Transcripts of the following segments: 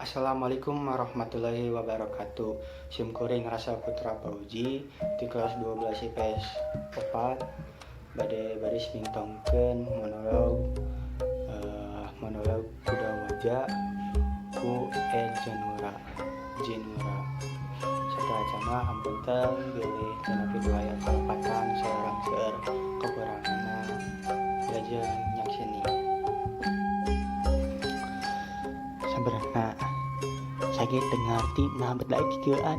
Assalamualaikum warahmatullahi wabarakatuh. Sim kuring Rasa Putra Pauji di kelas 12 IPS 4 bade baris ningtongkeun monolog Kuda Waja ku E Janura Jenura. Sateuacanna hapunten bilih dina video aya kalepatan seorang seueur kekuranganna, wilujeng nyakseni. Sabenerna saya ge teu ngarti naha bet daek kikieuan.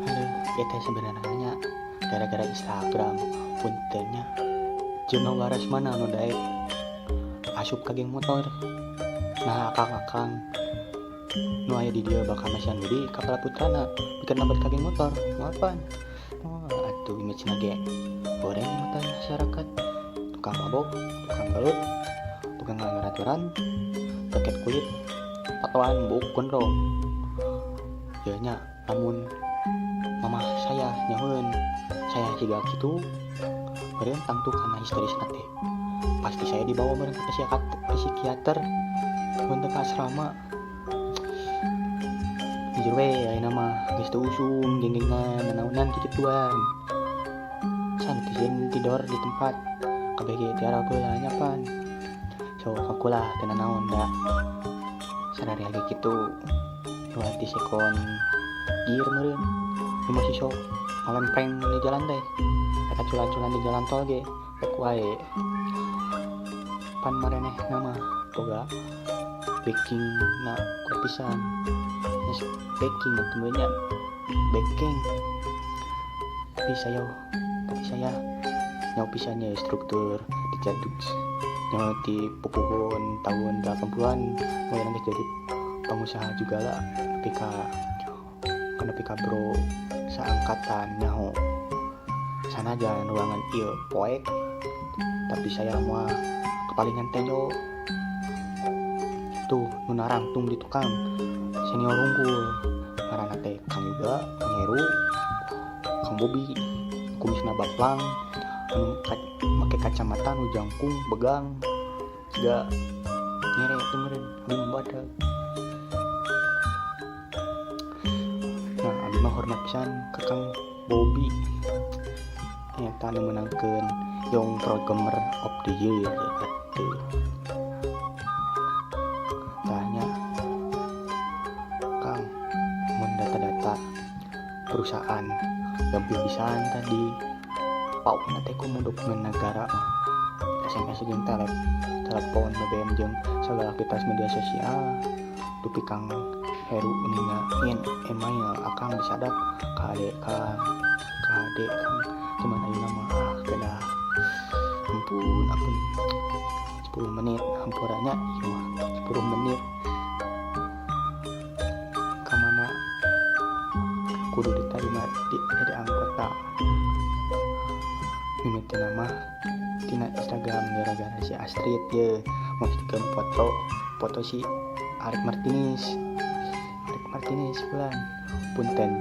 Aduh, ieu teh sebenarnya nya gara-gara Instagram. Punten nya, jelema waras mana nu daek asup ka geng motor? Nah, akang-akang nu aya di dieu bakal masihan budi ka para putrana pikeun lebet ka geng motor moal pan. Oh atuh, image na ge goreng di mata masyarakat, tukang mabok, tukang gelut, tukang ngalanggar aturan, jaket kulit, tatoan, buuk gondrong. Ieu nya lamun mamah saya nyahoeun saya siga kitu meureun tangtu kana histerisna teh pasti saya dibawa meureun ka psikiater mun teu ka asrama. Jujur we, ayeuna mah geus teu usum geng-gengan nanaonan kikituan, santai jeung tidor di tempat kabeh ge tiara heula nya. Pan sok kakulah teu nanaon da sararea ge kitu. Di second gear meureun nu masih sok ngalempreng di jalan teh, eta culan-culan di jalan tol ge rek wae. Pan maranehna mah boga backing na kuat pisan. Geus backing atuh nya, backing. Tapi saya nyaho pisan nya struktur di nyaho ti pupuhun tahun 80-an mulai geus jadi pengusaha juga lah, nepi ka bro saangkatan nyaho. Sanajan ruangan ieu poek, tapi saya moal kepalingan tenjo tuh nu narangtung di tukang senior unggul, ngaranna teh Kang Yuga, Kang Heru, Kang Bobi, kumisna baplang, anu make kacamata, nu jangkung begang siga nyere teh meureun. Abdi mah badag. Nah, abdi mah hormat pisan ka Kang Bobi, nyata nu meunangkeun Young Programmer of the Year atuh. Tah nya Kang, mun data-data perusahaan gampil pisan tadi paukna teh komo dokumen negara mah, SMS jeung telepon, BBM jeung sagala aktivitas media sosial. Dupi Kang Heru uninga yen email akang disadap, kade Kang, kade Kang. Cuman ayeuna mah ah kedah, ampun ampun. 10 menit hampura nya, ieu mah 10 menit ka mana kudu diterima di jadi anggota. Mimitina mah tina Instagram, gara-gara si Astrid ye ngostikeun foto foto si Arik Martinez, Arik Martinez bulan. Punten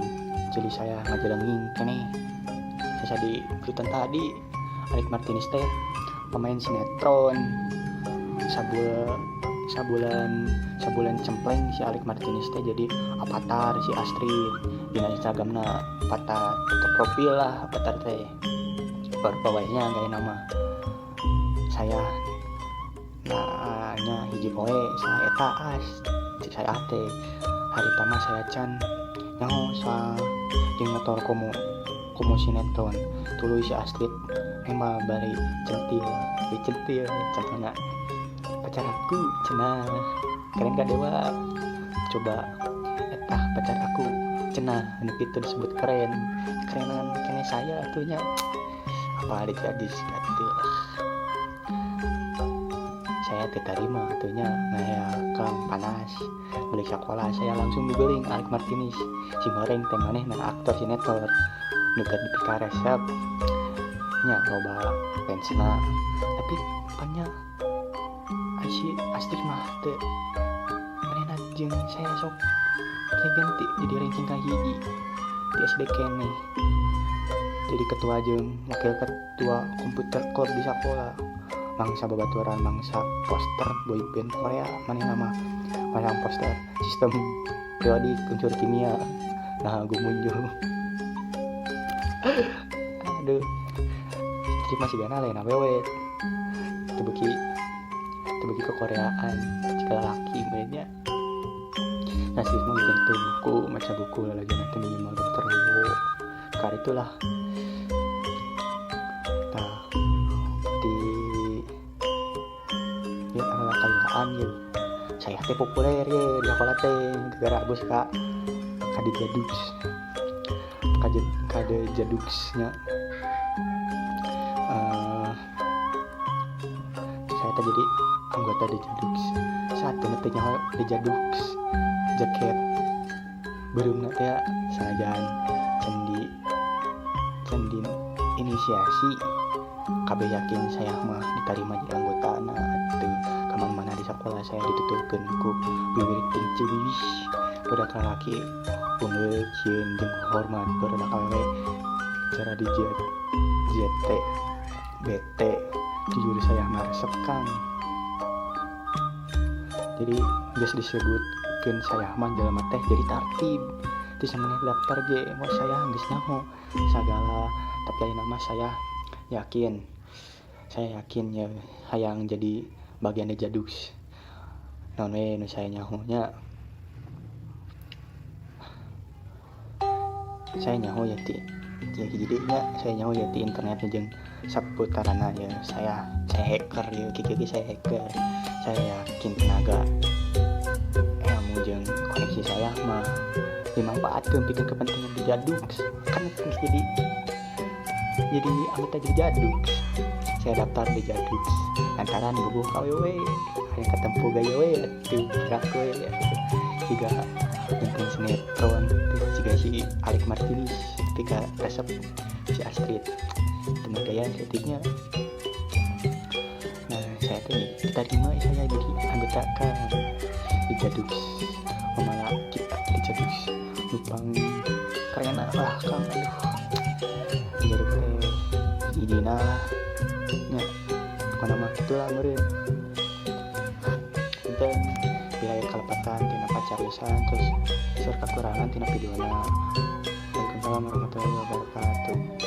jadi saya ngajelenging keneh saya di gelutan tadi. Arik Martinez teh pemain sinetron, sabulan sabulan cempleng si Alik Martinez teh jadi avatar si Astrid dina Instagramna, avatar atau profil lah. Avatar teh bawahnya gaya nama saya. Nah nya, hiji poe saha eta as cek saya teh, harita mah saya can nyaho soal jeung motor komo komo sinetron. Tuluy si Astrid emang bari centil, bari centil contohna, "Pacar aku," cenah, "keren gak dewa?" Coba eta pacar aku cenah, anu kitu disebut keren? Kerenan kene saya atuh nya, apa adik gadis atuh. Saya teu tarima atuh nya. Nah Kang, panas balik sekolah saya langsung googling Alik Martinez si goreng teh manehna aktor sinetron nu keur dipikaresep nya, loba fansna. Tapi pan nya si Astrid mah teu, manehna jeung saya sok ganti jadi ranking kahiji di SD keneh, jadi ketua jeung wakil ketua komputer club di sekolah, mangsa babaturan, mangsa poster boyband Korea. Manehna mah Masang poster sistem periodik unsur kimia. Nah, gumunjung. Aduh. Jadi masih gana lain awewe. Teu beuki ke Koreaan jika laki meureunnya. Nah, sih mah bikin tuh buku, maca buku lagi nanti minimal dokter Wo. Kar itulah. Nah, di ya anu kalilaan ya. Saya teh populer ya di sekolah teh gara-gara Agus ka kade jadux. Kade jaduxnya. Saya teh jadi anggota di Jadux. Satu teh nyaho di Jadux jaket beureumna teh sanajan candi inisiasi kabeh yakin saya mah diterima jadi anggotana atuh. Kamana-mana di sekolah saya dituturkeun ku wiwir ting ceuwis budak lalaki unggul cieun jeung hormat budak awewe cara di JT BT. Jujur saya mah resep Kang. Jadi geus disebutkeun saya mah jelema teh jadi tartib ti samaneh daftar ge mah saya geus nyaho sagala. Tapi ayeuna mah saya yakin ya hayang jadi bagian di Jadux naon we nu saya nyaho nya. Saya nyaho ya ti ya jadi nya saya nyaho ya ti internet jeung saputarana ya. Saya hacker ya kieu saya hacker. Saya yakin tenaga ilmu jeung koneksi saya mah dimanfaatkeun pikeun kepentingan di Jadux kan jadi anggota jadi Jadux. Saya daftar di Jadux lantaran bubuh KWW hayang katempuh gaya we atuh gerak we atuh jiga nonton sinetron tuh jiga si Alec Martinez ketika resep si Astrid teman gaya setiknya. Nah, saya tuh diterima saya jadi anggota kan di Jadux. Malah kita di Jadux numpang keren lah Kang. Aduh, di Jadux teh idina lah nya pokona mah kitu lah meureun. Punten bila aya kalepatan tina pacariusan terus seur kakurangan tina videona. Waalaikumsalam warahmatullahi wabarakatuh.